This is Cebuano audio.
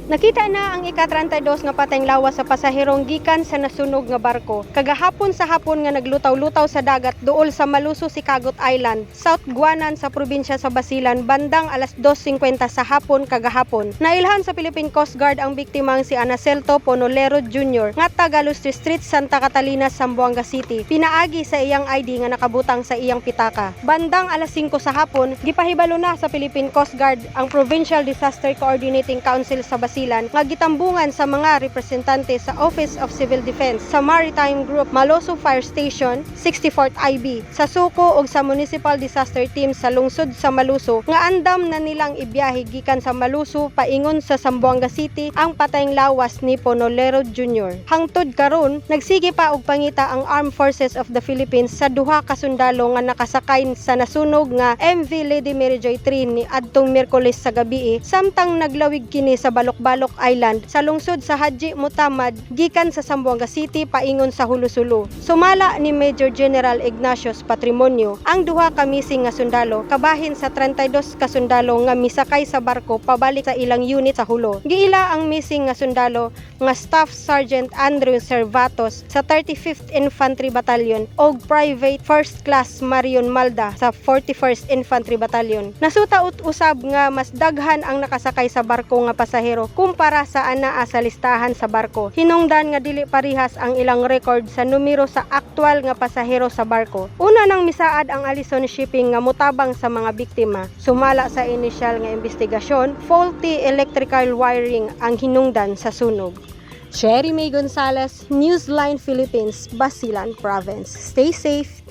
Nakita na ang ika-32 nga patayng lawas sa pasaherong gikan sa nasunog nga barko kagahapon sa hapon nga naglutaw-lutaw sa dagat duol sa Maluso, Sikagot Island, South Guanan sa probinsya sa Basilan bandang alas 2:50 sa hapon kagahapon. Nailhan sa Philippine Coast Guard ang biktimang si Anacelto Ponolero Jr. nga taga Lustre Street, Santa Catalina, Zamboanga City. Pinaagi sa iyang ID nga nakabutang sa iyang pitaka. Bandang alas 5 sa hapon, gipahibalo na sa Philippine Coast Guard ang Provincial Disaster Coordinating Council sa Basilan nga gitambungan sa mga representante sa Office of Civil Defense, sa Maritime Group, Maloso Fire Station, 64th IB, sa Suco ug sa Municipal Disaster Team sa lungsod sa Maluso nga andam na nilang ibiyahe gikan sa Maluso paingon sa Zamboanga City ang patayng lawas ni Ponolero Jr. Hangtod karon, nagsige pa og pangita ang Armed Forces of the Philippines sa duha ka sundalo nga nakasakay sa nasunog nga MV Lady Mary Joy 3 ni adtong Miyerkules sa gabi samtang naglawig kini sa Balok-Balok Island sa lungsod sa Hadji Mutamad gikan sa Zamboanga City paingon sa Jolo, Sulu. Sumala ni Major General Ignatius Patrimonio, ang duha ka missing nga sundalo kabahin sa 32 ka sundalo nga misakay sa barko pabalik sa ilang unit sa Jolo. Giila ang missing nga sundalo nga Staff Sergeant Andrew Servatos sa 35th Infantry Battalion og Private First Class Marion Malda sa 41st Infantry Battalion. Nasuta usab nga mas daghan ang nakasakay sa barko nga pasahero kumpara sa anaa sa listahan sa barko. Hinungdan nga dili parihas ang ilang record sa numero sa aktwal nga pasahero sa barko. Una nang misaad ang Allison Shipping nga mutabang sa mga biktima. Sumala sa inisyal nga investigasyon, faulty electrical wiring ang hinungdan sa sunog. Cherry May Gonzalez, Newsline Philippines, Basilan Province. Stay safe.